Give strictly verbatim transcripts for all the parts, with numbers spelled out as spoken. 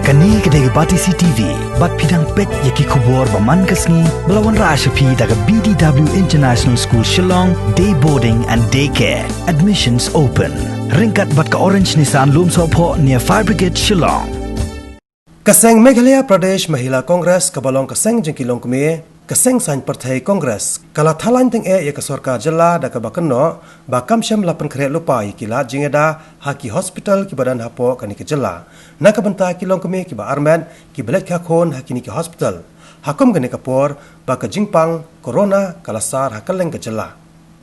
Kane ka dei ka Batesi T V, bad phi dang peit ïa ki khubor ba man ka sngi, ba la wanrah sha phi da ka B D W International School Shillong, Day Boarding and Day Care. Admissions open. Ryngkat bad ka Orange Nissan Lumsohphoh near Fire Brigade Shillong. Ka seng Meghalaya Pradesh Mahila Congress kaba long ka seng jong ki longkmie, ka seng saiñ pyrthei Congress, ka la thalang tyngeh ïa ka sorkar jylla da kaba kynnoh ba kam shym la pynkhreh lypa ïa ki lad jingïada ha ki hospital kiba don hapoh kane ka jylla, na ka bynta ki longkmie kiba armet kiba leit kha khun ha kine ki hospital, ha kum kane ka por ba ka jingpang corona ka la sar ha kylleng ka jylla.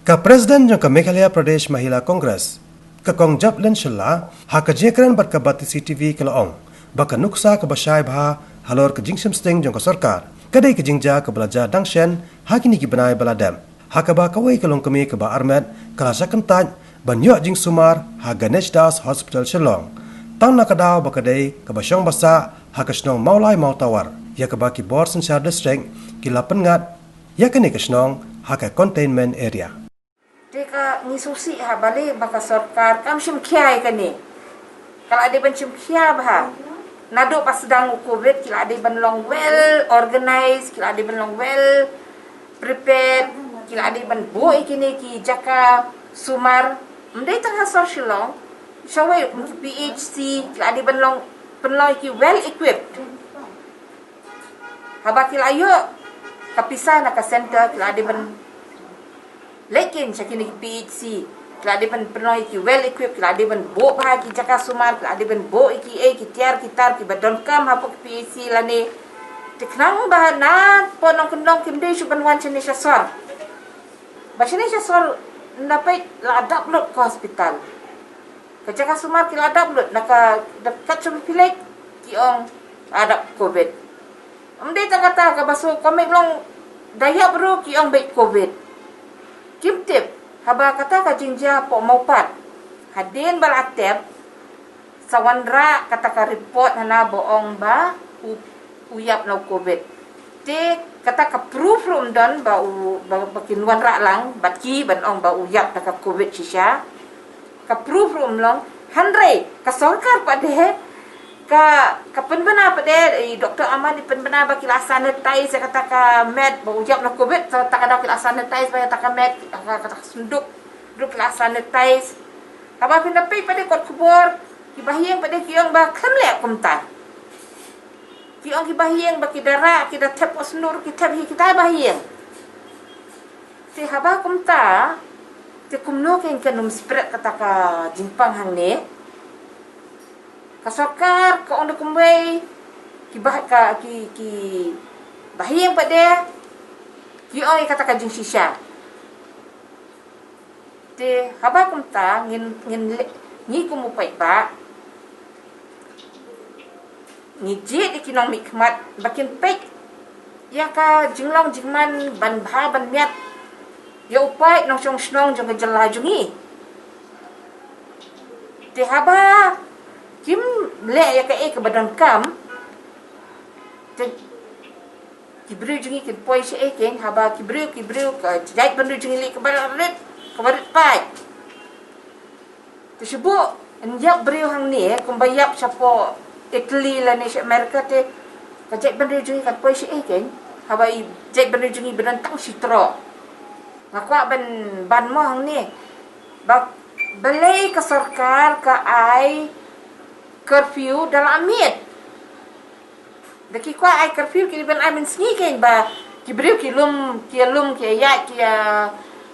Ka President jong ka Meghalaya Pradesh Mahila Congress, ka Kong Japlin Shylla, ha ka jingkren bad ka Batesi T V ka la ong ba ka nuksa kaba shai bha halor ka jingshim sting jong ka sorkar ka dei ka jingjia kaba la jia dang shen ha kine ki bnai ba la dep, ha kaba kawei ka longkmie kaba armet ka la shah kyntait ban ïoh jingsumar ha Ganesh Das Hospital Shillong, tang na ka daw ba ka dei kaba shong ba sah ha ka shnong Mawlai Mawtawar, ïa kaba ki bor synshar district ki la pynngat ïa kane ka shnong ha ka containment area. Te ka ngi sngewsih ha balei ba ka sorkar kam shim khia ïa kane. Ka la dei ban shim khia bha. Naduh ba sdang u covid ki la dei ban long well organized, ki la dei ban long well prepared, ki la dei ban buh ïa kine ki jaka sumar. Ym dei tang ha sor Shillong, shawei kum ki P H C ki la dei ban long, pynlong ïa ki well equipped. Haba ki la ïoh ka pisa na ka center ki la dei ban leit kein sha kine ki P H C, ki la dei ban pynlong ïa ki well equipped, ki la dei ban buh bha ki jaka sumar, ki la dei ban buh ïa ki ei ki tiar ki tar kiba donkam hapoh ki P H C lane. Te khnang ba na pdeng nongkyndong kim dei shuh ban wan shane sha sor. Ba shane sha sor nda peit la dap lut ka hospital. Ka jaka sumar ki la dap lut na ka dap kat shong phi leit ki ong la dap covid. Ym dei tang kata, kaba shu kumne long da ïap ruh ki ong beit covid. Kim tip haba kata ka jingjia hapoh Mawpat. Hadien ba la tep, sa wanrah kata ka report hana ba ong ba u, u ïap na u covid. Te kata ka proof ruh ym don ba u, ba, ba kin wanrah lang bad ki ban ong ba u ïap na ka covid shisha. Ka proof ruh ym long. Hynrei ka sorkar pat de ka, ka pynbna pat de, i Doktor Aman i pynbna ba ki la sanitize ïa kata ka met ba u ïap na covid, sa kata ka daw ki la sanitize ba ïa kata ka met, ka, kata ka synduk ruh ki la sanitize. Haba phin da peit pat de kot khubor, ki bahaïing pat de ki ong ba khlem leh kumta. Ki ong ki bahaïing ba ki da rah, ki da thep ot snur, ki thep hi kita bahaïing. Te haba kumta, te kumno kein kan ym spread kata ka jingpang hangne. Ka sorkar ka ong da kumwei, ki bah, ka, ki, ki bahaïing pat de ki ong ïa kata ka jingshisha. Te haba kumta ngin, ngin le-, ngi kum u paidbah ngi jied ïa ki nongmihkhmat ba kin peit ïa ka jinglong jingman ban bha ban miat ïa u paid nongshong shnong jong ka jylla jong ngi. Te haba kim leh ïa kaei kaba donkam, te ki briew jong ngi kin poi shaei kein, haba ki briew, ki briew, ka jaitbynriew jong ngi leh kaba rit, kaba rit paid. Te shu buh yn ïap briew hangne kumba ïap shapoh Italy lane sha America, te ka jaitbynriew jong ngi kan poi shaei kein, haba i jaitbynriew jong ngi ba don tang shi troh. Nga kwah ban, ban mo hangne ba balei ka sorkar ka ai curfew da la miet. Da ki kwah ai curfew ki dei ban ai mynsngi kein ba ki briew ki lum, ki lum, ki ïaid, ki ïa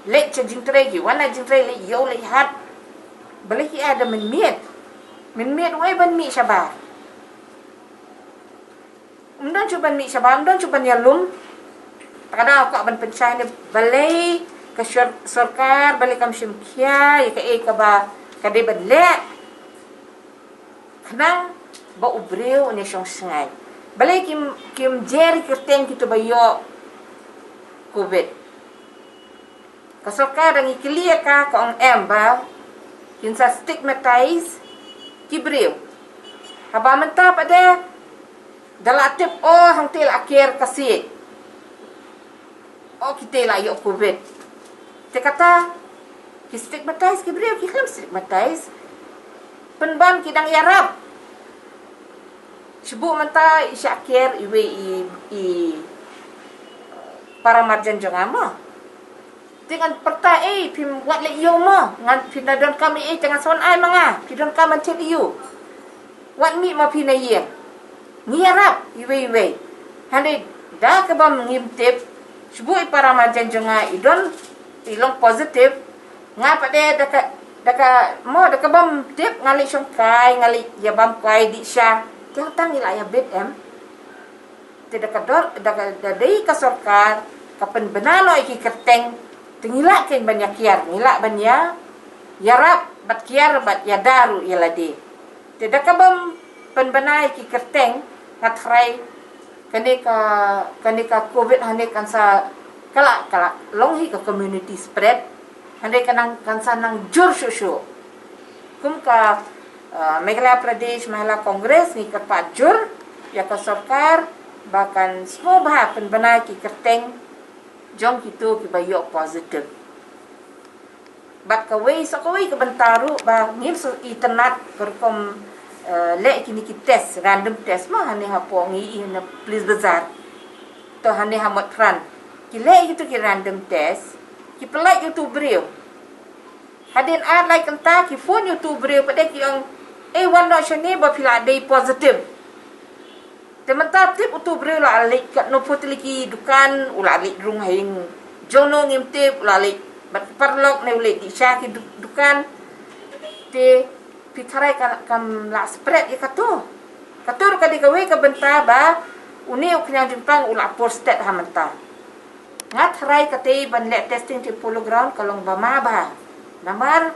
leit sha jingtrei, ki wan na jingtrei, leit ïew leit hat. Balei ki ai da mynmiet? Mynmiet uei ban mih shabar? Ym don shuh ban mih shabar, ym don shuh ban ïalum. Te ka dang kwah ban pynshai ne balei ka sor-, sorkar, balei kam shim khia ïa kaei kaba ka dei ban leh khnang ba u briew un ïashong shngaiñ. Balei kim, kim jer kyrteng kito ba ïoh covid. Ka sorkar dang ïa kylli ïa ka, ka ong em ba kin sa stigmatize ki briew. Haba mynta pat de da la tip, oh, hangtei la ker ka siej. Oh, kitei la ïoh covid. Te kata ki stigmatize ki briew, ki khlem stigmatize. Pynban ki dang ïarap. Shibun mynta i shah kiar iwei i, i para marjan jong nga mo. Te ngan pyrta, eh, phim wat leh ïew mo, ngan phin da donkam ei ei, te ngan sa wan ai ma nga, phi donkam ban thied ïew. Wat mih mo phi na ïing. Ngi ïarap iwei iwei. Hynrei da kaba ngim tip, shibun i para marjan jong nga i don, i long positive. Nga pat de da ka, da ka mo, da kabym tip nga leit shong kai, nga leit ïa bam kai dih sha. Te hangta ngi la ïa bit em. Te da ka dor, da ka, da dei ka sorkar ka pynbna noh ïa ki kyrteng, te ngi lah kein ban ïa kiar, ngi lah ban ïa ïarap bad kiar bad ïada ruh ïa lade. Te da kabym pynbna ïa ki kyrteng, nga tharai kane ka, kane ka covid hangne kan sa, ka la, ka la long hi ka community spread. Hynrei kan nang, kan sa nang jur shuh shuh. Kum ka, uh, Meghalaya Pradesh Mahila Congress ngi kyrpad jur ïa ka sorkar ba kan sngewbha pynbna ki kyrteng jong kito kiba ïoh positive. Bad kawei sa kawei ka bynta ruh ba ngim sngewtynnat ka rukom, uh, leh kine ki test, random test mo, hangne hapoh ngi i na Police Bazar. To hangne ha Motphran ki leh kito ki random test, ki pyllait ïa uto u briew. Hadien ar lai kynta ki phone ïa uto u briew pat de ki ong, eh, wan noh shane ba phi la dei positive. Te mynta tip uto u briew u la leit katno phi tylli ki dukan, u la leit rung ha ïing jong no ngim tip, u la leit bad paralok ne u leit dih sha ki du-, dukan. Te phi tharai kan, kan la spread ïa kato. Kato ruh ka dei kawei ka bynta ba une u khñiang jingpang u la posted ha mynta. Nga tharai katei ban leh testing te Polo Ground ka long ba ma bha. Namar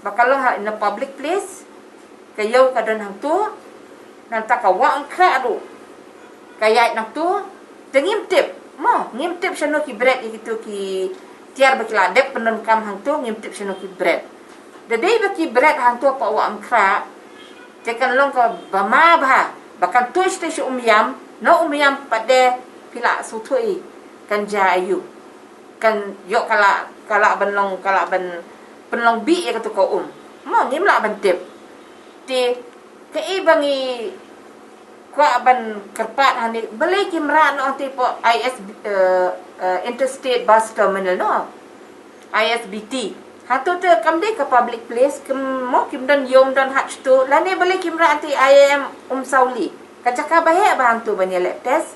ba ka long ha in a public place, ka ïew ka don hangto, nangta ka wah Umkhrah ruh ka ïaid nangto. Te ngim tip mo, ngim tip shano ki bret ïa kito ki tiar ba ki la dep pyndonkam hangto, ngim tip shano ki bret. Da dei ba ki bret hangto hapoh wah Umkhrah, te kan long kaba ma bha ba kan tuid shatei sha Umiam, na Umiam pat de phi la sngewthuh i kan jia aïu. Kan ïoh ka la, ka la ban long, ka la ban pynlong bih ïa kato ka um. Mo, ngim lah ban tip. Te kaei ba ngi kwah ban kyrpad hangne, balei kim rah noh hangtei hapoh I S B, eh, eh, Interstate Bus Terminal noh, I S B T. Hato te kam dei ka public place, kim mo, kim don ïew, don hat shato. Lane balei kim rah hangtei I I M Umsawli, ka jaka ba heh ba hangto ban ïaleh test.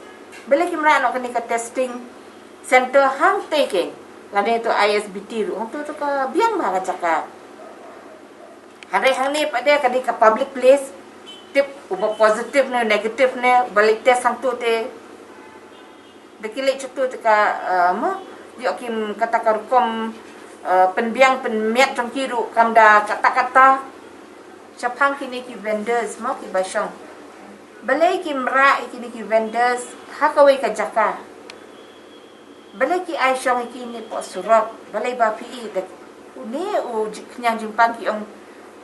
Balei kim rah noh kane ka testing center hangtei keiñ, lane to I S B T ruh, hangto to ka biang bha ka jaka. Hynrei hangne pat de ka dei ka public place, tip uba positive ne negative ne uba leit test hangto te. Da ki leit shato te ka, eh, mo, ïoh kim kata ka rukom, eh, pynbiang pynmiat jong ki ruh kam da katta katta. Shaphang kine ki vendors mo kiba shong, balei kim rah ïa kine ki vendors ha kawei ka jaka? Balei ki ai shong ïa kine hapoh surok? Balei ba phi i da une u ji-, khñiang jingpang ki ong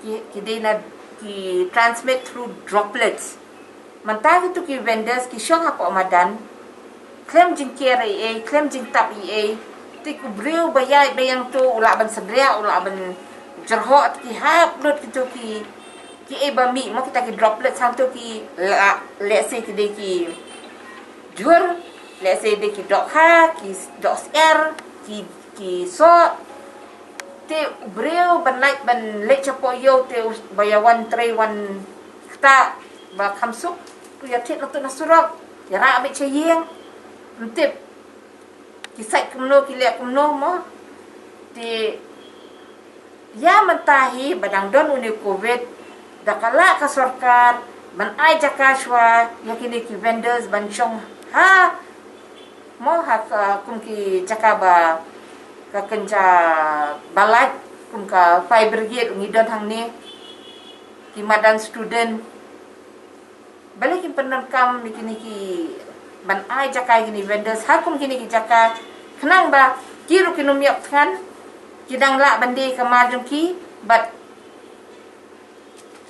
ki, ki dei na, ki transmit through droplets. Mynta kito ki vendors ki shong hapoh madan, khlem jingker ei ei, khlem jingtap ei ei. Te u briew ba ïaid ba ïeng to u lah ban sdriah, u lah ban jyrhoh, te ki hap lut kito ki, kiei ba mih mo, kita ki droplets hangto ki la, lehse ki dei ki jhur, lehse dei ki dohkha, ki dohsyiar, ki, ki soh. Te u briew ban leit, ban leit shapoh ïew te u, ba ïa wan trei wan ktah ba kham suk, u ïa thied nangto na surok, ïa rah beit sha ïing. Ym tip ki sait kumno, ki leh kumno mo. Te ïa mynta hi ba dang don une u covid, da ka lah ka sorkar ban ai jaka shuwa ïa kine ki vendors ban shong ha, mo, ha ka, kum ki jaka ba ka kynja ba lait, kum ka fire brigade ngi don hangne, ki madan student. Balei kim pyndonkam ïa kine ki, ban ai jaka ïa kine vendors ha kum kine ki jaka, khnang ba ki ruh kin ym ïoh thngan, ki dang lah ban die ka mar jong ki, bad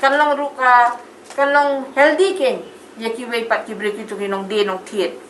kan long ruh ka, kan long healthy keiñ ïa kiwei pat ki briew, kito ki nongdie nongthied.